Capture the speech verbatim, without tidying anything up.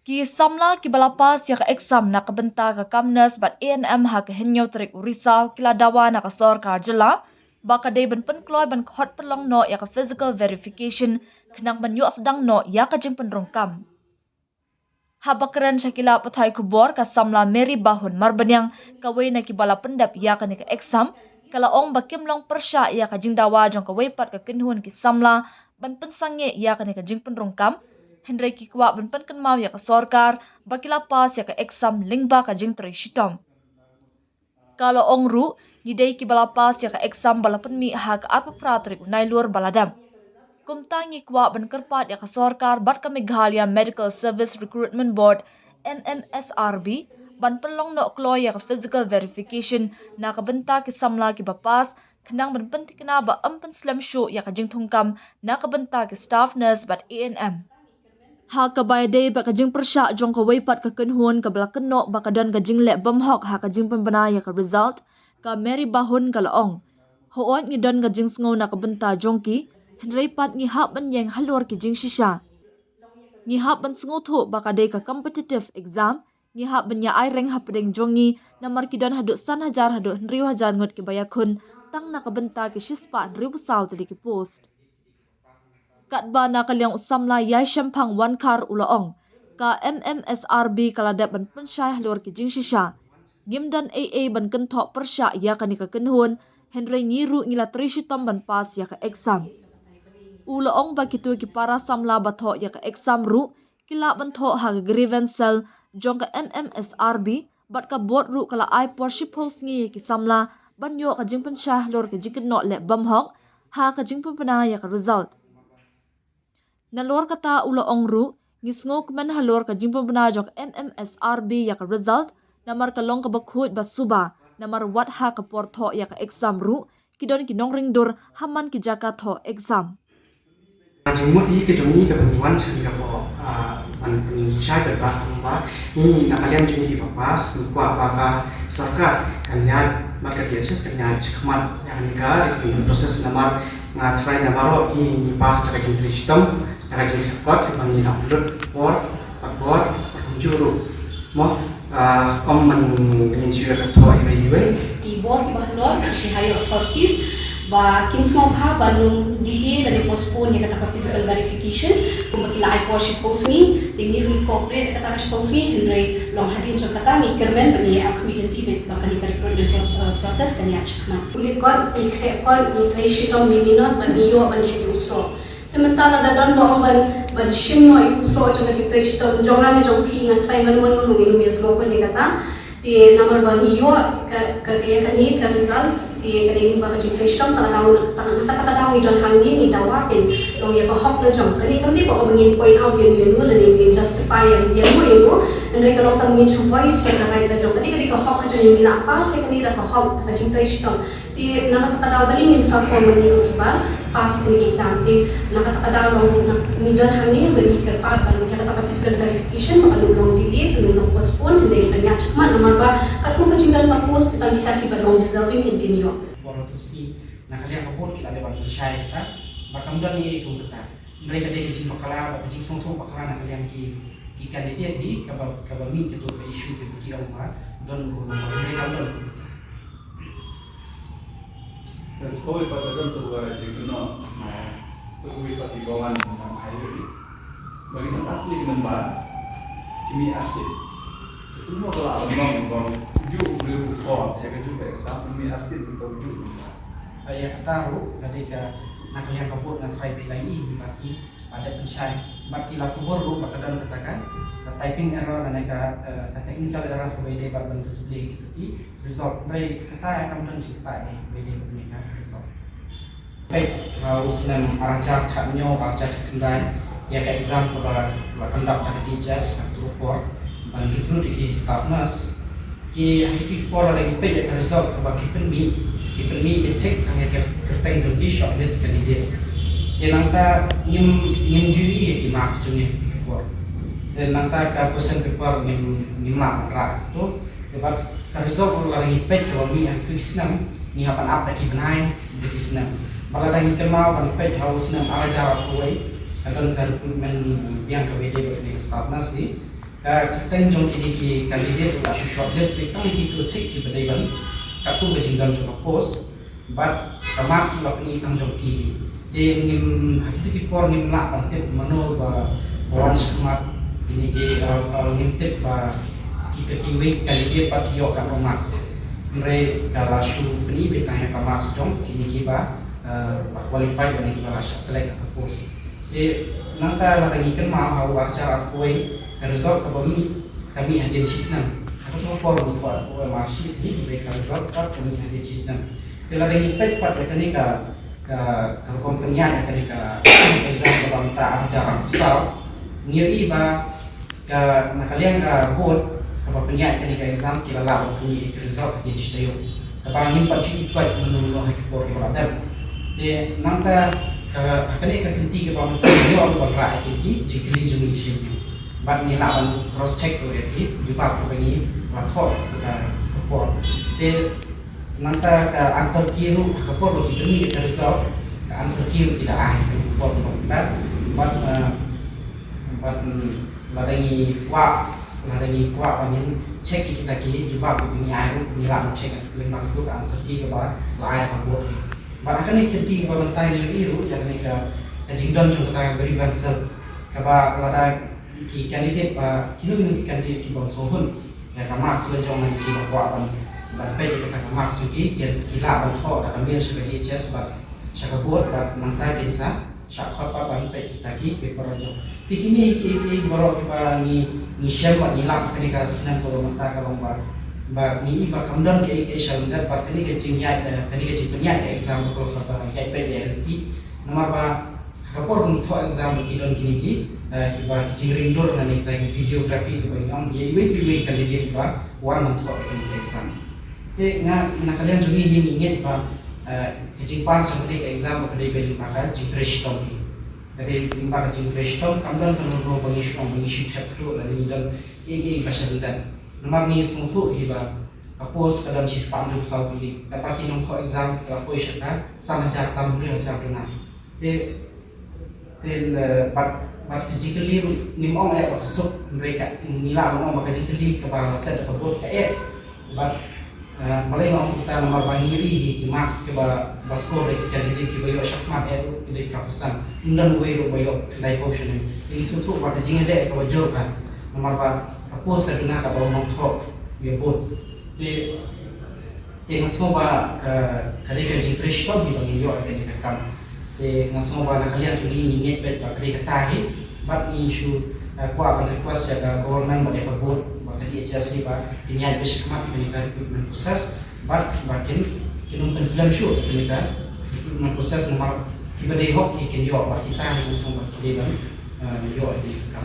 Ki samla kiba la pass ïa ka exam na ka bynta ka kam nurse bad A N M ha ka hynñiew tarik u Risaw ki la dawa na ka sorkar jylla ba ka dei ban pynkloi ban khot pynlong noh ïa ka physical verification khnang ban ïoh sdang noh ïa ka jingpynrung kam. Haba kren sha ki lad pathai khubor, ka samla Mary Bahun Marbaniang, kawei na kiba la pyndep ïa kane ka exam, ka la ong ba kim long pyrshah ïa ka jingdawa jong kawei pat ka kynhun ki samla ban pynsangeh ïa kane ka jingpynrung kam, hynrei ki kwah ban pynkynmaw ïa ka sorkar ba ki la pass ïa ka exam lyngba ka jingtrei shitom. Ka la ong ruh, ngi dei kiba la pass ïa ka exam ba la pynmih ha ka arphew phra tarik u Nailur ba la dep. Kumta ngi kwah ban kyrpad ïa ka sorkar bad ka Meghalaya Medical Service Recruitment Board, M M S R B, ban pynlong noh kloi ïa ka physical verification na ka bynta ki samla kiba pass, khnang ban pynthikna ba ym pynslem shuh ïa ka jingthung kam na ka bynta ki staff nurse bad A N M. Ha kaba ïadei bad ka jingpyrshah jong kawei pat ka kynhun kaba la kynnoh ba ka don ka jingleh bymhok ha ka jingpynbna ïa ka result, ka Mary Bahun ka la ong, hooid ngi don ka jingsngew na ka bynta jong ki, hynrei pat ngi hap ban ïeng halor ki jingshisha. Ngi hap ban sngewthuh ba ka dei ka competitive exam, ngi hap ban ïa ai reng hapdeng jong ngi, namar ki don haduh san hajar haduh hynriew hajar ngut kiba ïakhun tang na ka bynta ki shispah hynriewphew saw tylli ki post. Katba na ka liang u samla Ïaishemphang Wankhar u la ong, ka M M S R B ka la dep ban pynshai halor ki jingshisha. Ngim don ei ei ban kynthoh pyrshah ïa kane ka kynhun, hynrei ngi ruh ngi la trei shitom ban pass ïa ka exam. U la ong ba kito ki para samla ba thoh ïa ka exam ruh ki lah ban thoh ha ka grievance cell jong ka M M S R B, bad ka board ruh ka la ai por shiphew sngi ïa ki samla ban ïoh ka jingpynshai halor ka jingkynnoh leh bymhok ha ka jingpynbna ïa ka result. Nalor kata u la ong ruh, ngi sngewkmen halor ka jingpynbna jong ka M M S R B ïa ka result, namar ka long kaba khuid ba suba, namar wat ha ka por thoh ïa ka exam ruh ki don ki nongring dur ha man ki jaka thoh exam. Ka jingmut hi ka jong ngi kaba ngi wan sha ngi kaba, ah, ban pynshai bad ba, ba ngi na ka liang jong ngi kiba pass, ngi kwah ba ka sorkar kan ïaid bad ka D H S kan ïaid shakhmat ïa kane ka recruitment process, namar nga tharai na baroh hi ngi pass da ka jingtrei shitom, da ka jingtrei kot kaba ngi la pynlut por bad por bad kumjuh ruh. Mo, ah, ym man ngin shu ïa ka thoh iwei iwei. Ki bor kiba halor, ki higher authorities, ba kin sngewbha ban ym delay lane postpone ïa kata ka physical verification, kumba ki la ai por shiphew sngi, te ngi ruh ngi cooperate ïa kata ka shiphew sngi, hynrei long hadien jong kata ngi kyrmen ba ngi ïa khmih lynti ba kane ka recruitment pro-, uh, process kan ïaid shakhmat. Ngi kot, ngi khreh kot, ngi trei shitom, ngi minot, bad ngi ïoh ban ïoh u soh. Te mynta lada don ba ong ban, ban shim noh ïa u soh jong ka jingtrei shitom jong nga ne jong phi, nga tharai mano mano ruh ngin ym ïasngewkmen ïa kata. Te namar ba ngi ïoh ka, ka, ka, ïa kane ka result, te ka dei ba ka jingtrei shitom, ta ka daw, ta, na kata ka daw ngi don hangne ngi dawa pynlong ïa ka hok la jong. Kane kam dei ba ong ba ngin point out ïa uno uno lane ngin justify ïa uno uno, hynrei ka long tang ngin shu voice ïa ka right la jong. Kane ka dei ka hok la jong, ngi la pass ïa kane da ka hok, da ka jingtrei shitom. Te na kata ka daw balei ngin sa form ma ngi ruh kiba pass ïa kane ka exam. Te na kata ka daw long na ngi don hangne ba ngi kyrpad ba ïa kata ka physical verification ba kan ym long delay, kan ym long postpone, hynrei kan ïaid shakhmat namar ba katkum ka jingdon ka post, tang kita kiba long deserving kin, kin ïoh. Bor la tusi na ka liang ka board ki la dei ban pynshai kita ba kam don ei ei kum kata. Hynrei ka dei ka jingbakla bad ka jingsngewthuh bakla na ka liang ki, ki candidate hi kaba, kaba mih kato ka issue kaba ki ong ba don ruh, hynrei kam don ruh. Te sa kawei pat ka don kato ka jingkynnoh na kato kawei pat ki bynta na highway ba ki nang ap lei ki number ki mih arsien. Te kumno ka lah ban long ba ujuh u briew u khot ïa kajuh ka exam u mih arsien, kumta ujuh u number. Ïa kata ruh ka dei ka, na ka liang ka board nga tharai phi la ïohi ba ki, ba dep pynshai, bad ki la kubur ruh ba ka don kata ka, ka typing error lane ka, eh, ka technical error kaba ïadei bad ban display kita ki result. Hynrei kata kam don jingkata ei kaba ïadei bad kane ka result. Peit ha u snem ar hajar khathynñiew ar hajar khatkhyndai, ïa ka exam kaba la conduct da ka D H S ha kato ka por ban recruit ïa ki staff nurse. Ki ha kito ki por lada ngi peit ïa ka result kaba ki pynmih, ki pynmih beit thik tang ïa ka kyrteng jong ki, shortlist candidate. Te nangta ngim, ngim ju ïohi ïa ki marks jong ngi ha kito ki por. Te nangta ka question paper ngim, ngim lah ban rah kato. Te bad ka result ruh lada ngi peit kaba mih ha kito ki snem, ngi hap ban ap da ki bnai, da ki snem. Bad lada ngi kynmaw ban peit ha u snem ar hajar arphew wei, ka don ka recruitment biang kaba ïadei bad kane ka staff nurse hi. Ka kyrteng jong kine ki candidate la shu shortlist beit tang ïa kito thik kiba dei ban katkum ka jingdon jong ka post. Bad ka marks la pyni tang jong ki. Te ngim, ha kito ki por ngim lah ban tip mano ba wan shakhmat kine ki, uh, uh, ngim tip ba kita kiwei ki candidate pat ki ïoh katno marks. Hynrei ka la shu pyni beit tang ïa ka marks jong kine kiba, uh, ba qualified bad kine kiba la shah select ha ka post. Te nangta lada ngi kynmaw ha u ar hajar arphew wei, ka result kaba mih ka mih hadien shisnem. Ha kato ka por ngi thoh da ka O M R sheet hi, hynrei ka result pat ka mih hadien shisnem. Te lada ngi peit pat ïa kane ka, ka, ka rukom pynïaid ïa kane ka exam kaba mynta ar hajar arphew saw, ngi ïohi ba ka, na ka liang ka board kaba pynïaid kane ka exam ki la lah ban pynmih ïa ki result hadien shi taïew. Kaba ngim pat shu i koit mano mano ha ki por kiba la dep. Te nangta ka, ha kane ka kynti kaba mynta ngi ïoh ban rah ïa ki jingkylli jong ngi shisien. Bad ngi lah ban cross check ruh ïa ki jubab kiba ngi la thoh ha ka, ka por. Te nangta ka answer key ruh ha ka por ba ki pynmih ïa ka result, ka answer key ruh ki da ai ha ka por ba mynta. Bad, uh, bad, mm, lada ngi kwah, lada ngi kwah ban ngin check ïa kita ki jubab kiba ngi ai ruh, ngi lah ban check lyngba kata ka answer key kaba la ai ha ka board. Bad ha kane ka kynti kaba mynta ngi ïohi ruh ïa kane ka, ka jingdon jong kata ka grievance cell kaba lada ki candidate ba kino kino ki candidate kiba sngewhun ïa ka marks la jong na ki ba kwah ban, ban peit ïa kata ka marks jong ki, ki, ki lah ban thoh da ka mail sha ka D H S bad sha ka board bad nangta kin sa shah khot pat ban peit kita ki paper la jong. Te kine ki, ki baroh kiba ngi, ngi shem bad ngi lap kane ka snem kaba mynta ka long ba, ba ngi i ba kam don kaei kaei sha lyndet bad kane ka jingïaid, eh, kane ka jingpynïaid ka exam ba ka long kaba ïaid beit ïaid ryntih. Namar ba ha ka por ba ngi thoh exam ba ki don kine ki, eh, kiba ki jingring dur lane kita ki videography kiba ngi ong ïa iwei pa iwei candidate ba wan ban thoh ïa kane ka exam. Te nga na ka liang jong ngi hi ngi ngeit ba, eh, ka jingpass jong kane ka exam ba ka dei beit lyngba ka jingtrei shitom hi. Ka dei lyngba ka jingtrei shitom, kam don kano kano ba ngi shu ong ba ngi shu thep thluh lane ngi don kiei kiei ba sha lyndet. Namar ngi sngewthuh hi ba ka post ka don shispah hynriew phew saw tylli. Katba ki nongthoh exam ka la poi sha ka san hajar tam hynriew hajar duna. Te, te, eh, bad, bad ka jingkylli ruh ngim ong eh ba ka suk, hynrei ka, ngi lah ban ong ba ka jingkylli kaba la set da ka board ka eh. Bad, eh, balei nga ong kumta, namar ba ngi ïohi hi ki marks kiba, ba score da ki candidate kiba ïoh shakhmat eh ruh ki dei phra phew san. Ym don uwei ruh ba ïoh khyndai phew shane. Te ngi sngewthuh ba ka jingïadei kaba jur ka. Namar ba ka post ka duna kaba u nongthoh ïa board. Te, te nga sngew ba ka, ka dei ka jingtrei shitom hi ba ngin ïoh ïa kane ka kam. Te nga sngew ba na ka liang jong ngi ngi ngeit beit ba ka dei kata hi. Bad ngi shu, eh, kwah ban request ïa ka government bad ïa ka board bad ka D H S hi ba kin ïaid beit shakhmat ïa kane ka recruitment process. Bad ba kin, kin ym pynslem shuh ïa kane ka recruitment process namar kiba dei hok hi kin ïoh bad kita hi nga sngew ba ki dei ban, eh, ïoh ïa kane ka kam.